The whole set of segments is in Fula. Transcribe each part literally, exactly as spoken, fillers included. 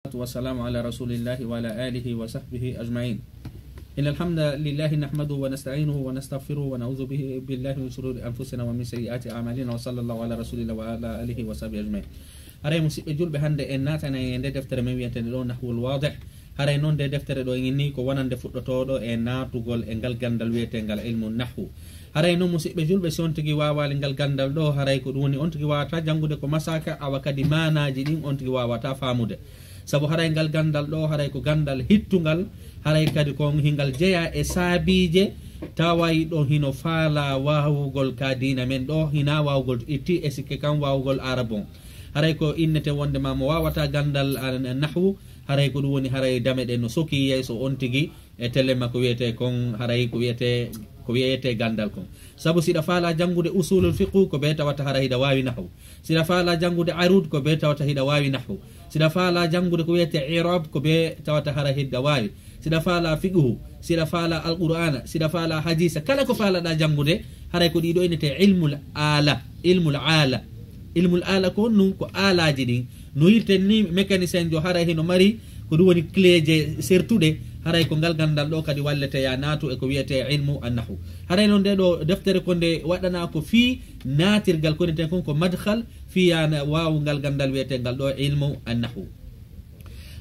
والصلاة والسلام على رسول الله وعلى آله وصحبه أجمعين. إن الحمد لله نحمده ونستعينه ونستغفره ونعوذ به، بالله من شرور أنفسنا ومن سيئات أعمالنا، وصلى الله على رسول الله وعلى آله وصحبه أجمعين. Haray, musidɓe julɓe, hannde en naatana e nde deftere men wiyeteende ɗo Nahwul Wadih. Haray noon, nde deftere ɗo en inni ko wonande fuɗɗotooɗo e naatugol e ngal ganndal wiyeteengal ilmu nahwu. Haray noon, musidɓe julɓe, si on tigi waawaali ngal ganndal ɗo, haray ko ɗum woni on tigi waawata janngude ko masaka, awa kadi maanaaji ɗin on tigi waawata faamude. Sabu haray ngal ganndal ɗo, haray ko ganndal hittungal, haray kadi ko hingal jeyaa e saabiije tawayɗo hino faalaa waawugol ka diina men ɗo, hinaa waawugol itti e sikke kan waawugol Arab on. Haray ko innete wonde ma mo waawata ganndal, ah, nahwu, haray ko ɗum woni haray dame ɗe no soki yeeso on tigi e telema ko wiyetee kon, haray ko wiyetee, ko wiyetee ganndal kon. Sabu siɗa faalaa janngude usulul fiqhu, ko bee tawata haray hiɗa waawi nahwu. Siɗa faalaa janngude arud, ko bee tawata hiɗa waawi nahwu. Siɗa faalaa janngude ko wiyetee i'rab, ko bee tawata haray hiɗa waawi. Siɗa faalaa fiqhu, siɗa faalaa alqur'aana, siɗa faalaa hadiisa, kala ko faalaɗaa janngude, haray ko ɗiɗo innetee ilmul aala, ilmul aala. Ilmul aala ko honɗum? Ko aalaaji ɗin. No yirten ni, mécanicien jo haray hino mari ko ɗum woni cléje sertuɗe, haray ko ngal ganndal ɗo kadi wallete ya naatu e ko wiyetee ilmu an-nahwu. Haray noon, nde ɗo deftere ko nde waɗanaa ko fii naatirgal, ko inneten kon ko madkhal, fii ya na waawu ngal ganndal wiyeteengal ɗo ilmu an-nahwu.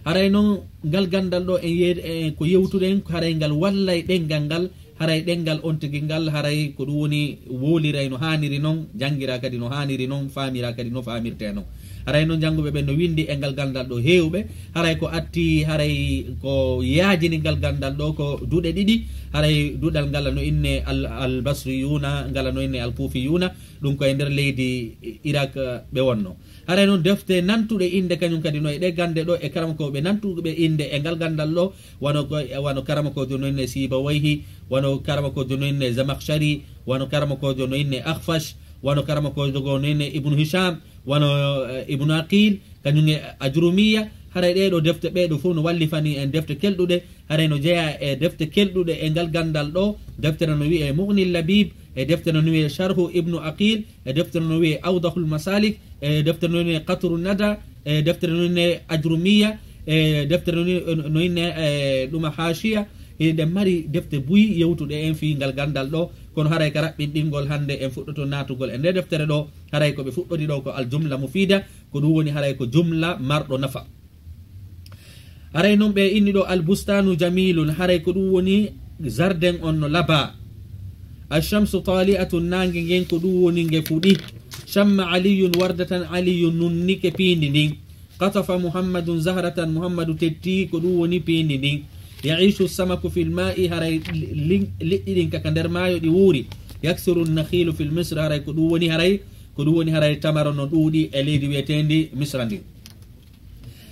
Haray noon, ngal ganndal ɗo en ye-, e ko yewtuɗen, haray ngal wallay ɗemngal ngal, haray ɗemngal on tigi ngal, haray ko ɗum woni wooliray no haaniri non, janngira kadi no haaniri non, faamira kadi no faamirtee non. Haray noon, jannguɓe ɓen no winndi e ngal ganndal ɗo heewɓe, haray ko atti, haray ko yaajini ngal ganndal ɗo ko duɗe ɗiɗi, haray duɗal ngal no innee al, al basriyuuna, ngal no innee al kuufiyuuna, ɗum ko e nder leydi Irak, eh, ɓe wonno. Haray noon, defte nantuɗe innde kañum kadi no e ɗe gannde ɗo e karamokooɓe nantuɓe innde e ngal ganndal ɗo, wano ko, wano karamokoojo no innee Sibawayhi, wano karamokoojo no innee Zamakhshari, wano karamokoojo no innee Akhfash, wano karamokoojo goo no innee Ibnu Hisham, wano, eh, Ibnu Aqil, kañum e Ajrumiya. Haray ɗee ɗo defte, ɓee ɗo fof no wallifani en defte kelɗuɗe, haray no jeyaa e defte kelɗuɗe e ngal ganndal ɗo, deftere no wiyee Mughnil Labib, e deftere no wiyee Sharhu Ibnu Aqil, e deftere no wiyee Awdahul Masalik, e deftere no wiyee Qatru Nada, e deftere no wiyee Ajrumiya, e deftere no wi-, no innee, e, ɗuma Haashiya. Hiɗen mari defte buy yewtuɗe en fii ngal ganndal ɗo, kono haray ka raɓɓinɗingol hannde en fuɗɗoto naatugol e nde deftere ɗo, haray ko ɓe fuɗɗori ɗo ko al jumla mufida, ko ɗum woni haray ko jumla marɗo nafa. Haray noon ɓe inni ɗo al bustanu jamilun, haray ko ɗum woni zarden on no laba. Ashamsu tali'atun, naange ngen ko ɗum woni nge fuɗi. Shamma Aliyun wardatan, Aliyu nunnike piindi ndin. Qatafa Muhammadun zahratan, Muhammadu tetti ko ɗum woni piindi ndin. Ya'ishu samaku fil ma'i, haray li-, liɗɗi ɗin kaka nder maayo ɗi wuuri. Yaksiru nakhilu fil misr, haray ko ɗum woni haray, ko ɗum woni haray tamaro no ɗuuɗi e leydi wiyeteendi Misra ndin.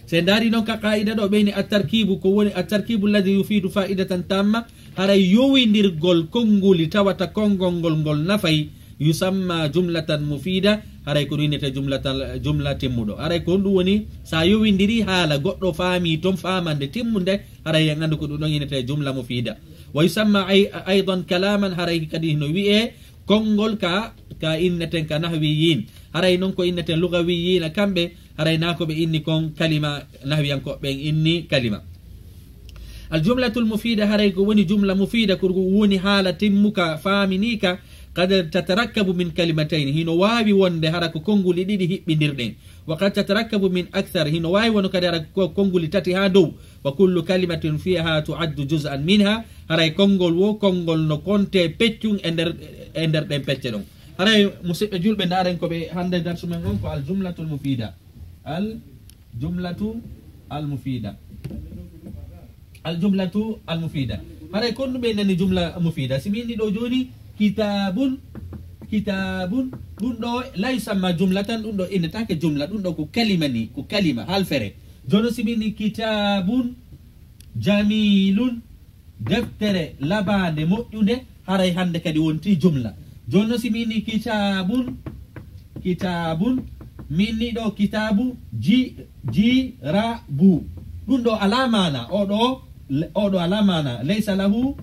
Se ndaari noon ka qaa'ida ɗo, ɓeyni at-tarkibu, ko woni at-tarkibu alladhi yufidu fa'idatan tamma, haray yowindirgol konnguli tawata konngol ngol ngol nafay, yusamma jumlatan mufida, haray ko ɗum innete jumlatal, jumla timmuɗo. Haray ko honɗum woni, sa yowindiri haala goɗɗo faami toon faamande timmunde, haray en anndu ko ɗum ɗon innete jumla mufida. Wa yusamma ay-, aydan kalaman, haray kadi no wi'ee konngol ka, ka inneten ka nahwiyin. Haray noon ko inneten lugawiyiina kamɓe, haray naa ko ɓe inni kon kalima, nahwiyankooɓe ɓen inni kalima. Al jumlatul mufida, haray ko woni jumla mufida, ko ɗum woni haala timmuka, faaminiika, qad tatarakkabu min kalimatayni, hino waawi wonde hara ko konnguli ɗiɗi hiɓɓindirɗen. Wa qad tatarakkabu min akthar, hino waawi wonde kadi hara ko konnguli tati haa dow. Wa kullu kalimatin fiha tu'addu juz'an minha, haray konngol wo, konngol no konte peccun e nder, e nder ɗen pecce ɗon. Haray, musidɓe julɓe, ndaaren ko ɓe hannde darsu men on ko al jumlatul mufida. Al jumlatu al mufida. Al jumlatu al mufida. Haray ko honɗum ɓe nani jumla mufida? Si mi inni ɗo jooni, kitabun, kitabun, ɗum ɗo la yusamma jumlatan, ɗum ɗo innetaake jumla, ɗum ɗo ko kalima ni, ko kalima, halfere. Jooni si mi inni kitabun jamilun, deftere labaande moƴƴunde, haray hannde kadi wonti jumla. Jooni noon si mi inni kitaabun, kitaabun, mi inni ɗo kitaabu, ji-, jiraabu. Ɗum ɗo alaa maana, o ɗo, o ɗo alaa maana. Laysa lahu,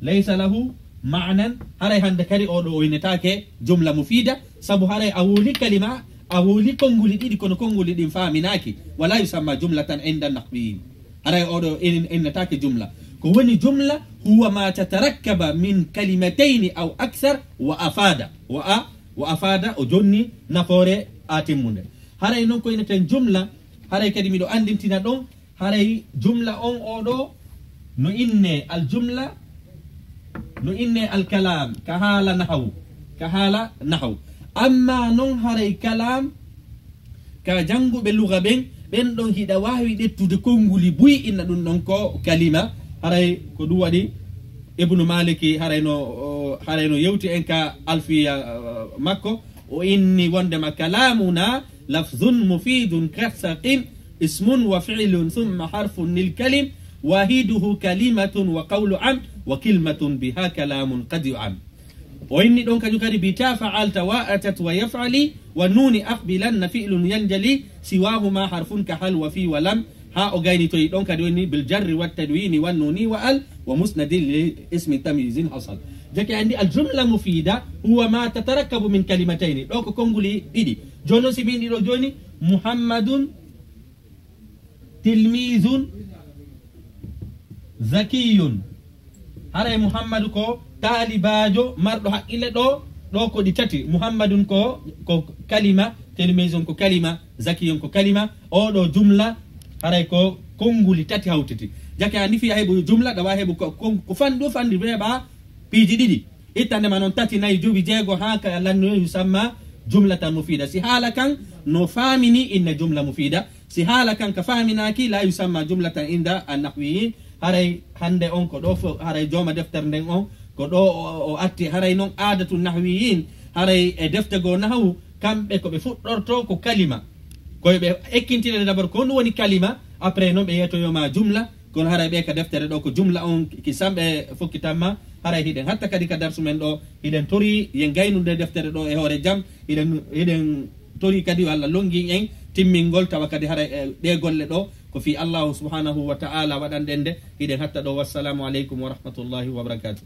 laysa lahu maanan, haray hannde kadi o ɗo o innetaake jumla mufiida, sabu haray a wowli kalima, A hooli konnguli ɗiɗi, kono konnguli ɗin faaminaaki. Wala yusamma jumlatan inda nahwiyin. Haray oɗo en, en innataake jumla. Ko woni jumla, huwa ma tatarakkaba min kalimatayni aw aksar wa afada. Wa a-, wa afada, o jonni nafoore a timmunde. Haray non ko inneten jumla, haray kadi miɗo anndintina ɗon, haray jumla on oɗo no inne al jumla, no inne al kalam, ka haala nahawu, ka haala nahawu. Amma non haray kalam, ka jannguɓe luga ɓen, ɓen ɗon hiɗa waawi ƴettude konnguli buy inna ɗum ɗon ko kalima. Haray ko ɗum waɗi Ibnu Maliki, haray no, o, haray no yewti en ka alfiya, uh, makko, o inni wondema kalamuna lafzun mufidun kastaqim, ismun wa fi'lun thumma harfun lil kalim, wahiduhu kalimatun wa qawlu am, wa kilmatun biha kalamun qad yu'am. O inni ɗon kadi kadi bi ta fa'alta wa atat wa yaf'ali wa nuni aqbilanna fi'lun yanjali siwahuma harfun ka hal wa fi wa lam. Ha o gaynitoyi ɗon kadi woni bil jarri wa tadwini wa nuni wa al wa musnadin li ismi tamyizin hasal. Jake andi al jumla mufida huwa ma tatarakkabu min kalimatayni. Ɗo ko konnguli ɗiɗi. Jooni non si min ɗiɗo jooni, Muhammadun tilmizun zakiyun. Haray Muhammadu ko taalibaajo marɗo haqqille ɗo, ɗo ko ɗi tati. Muhammadun ko, ko kalima, tilmizun ko kalima, zakiyun ko kalima. Oɗo jumla, haray ko konnguli tati hawtiti. Jake a nifi a heɓu jumla, ɗawa heɓu ko, ko, ko fanɗi o fanɗi weeɓa piiji ɗiɗi. Ittande ma non tati, nayi, jowi, jeego, haa ka lannoyo yusamma jumlatan mufida. Si haala kan no faamini inna jumla mufida. Si haala kan ka faaminaaki la yusamma jumlatan inda an nahwiyin. Haray hannde on ko ɗo fo, haray jooma deftere nden on ko ɗo o, o, o atti. Haray non aadatu nahwiyin, haray e defte goo nahawu, kamɓe ko ɓe fuɗɗorto ko kalima. Koye ɓe ekkintinede d'abord ko honɗum woni kalima, après non ɓe yetoyoma jumla. Kono haray ɓe ka deftere ɗo ko jumla on ki samɓe fokkitamma. Haray hiɗen hatta kadi ka darsu men ɗo, hiɗen tori yen gaynude deftere ɗo e hoore jam. Hiɗen, hiɗen tori kadi yo Allah longin en timmingol, tawa kadi haray e ɗe golle ɗo ko fi Allahu subhanahu wa ta'ala waɗanɗen nde. Hiɗen hatta ɗo. Wassalamu aleykum wa rahmatullahi wa barakatuh.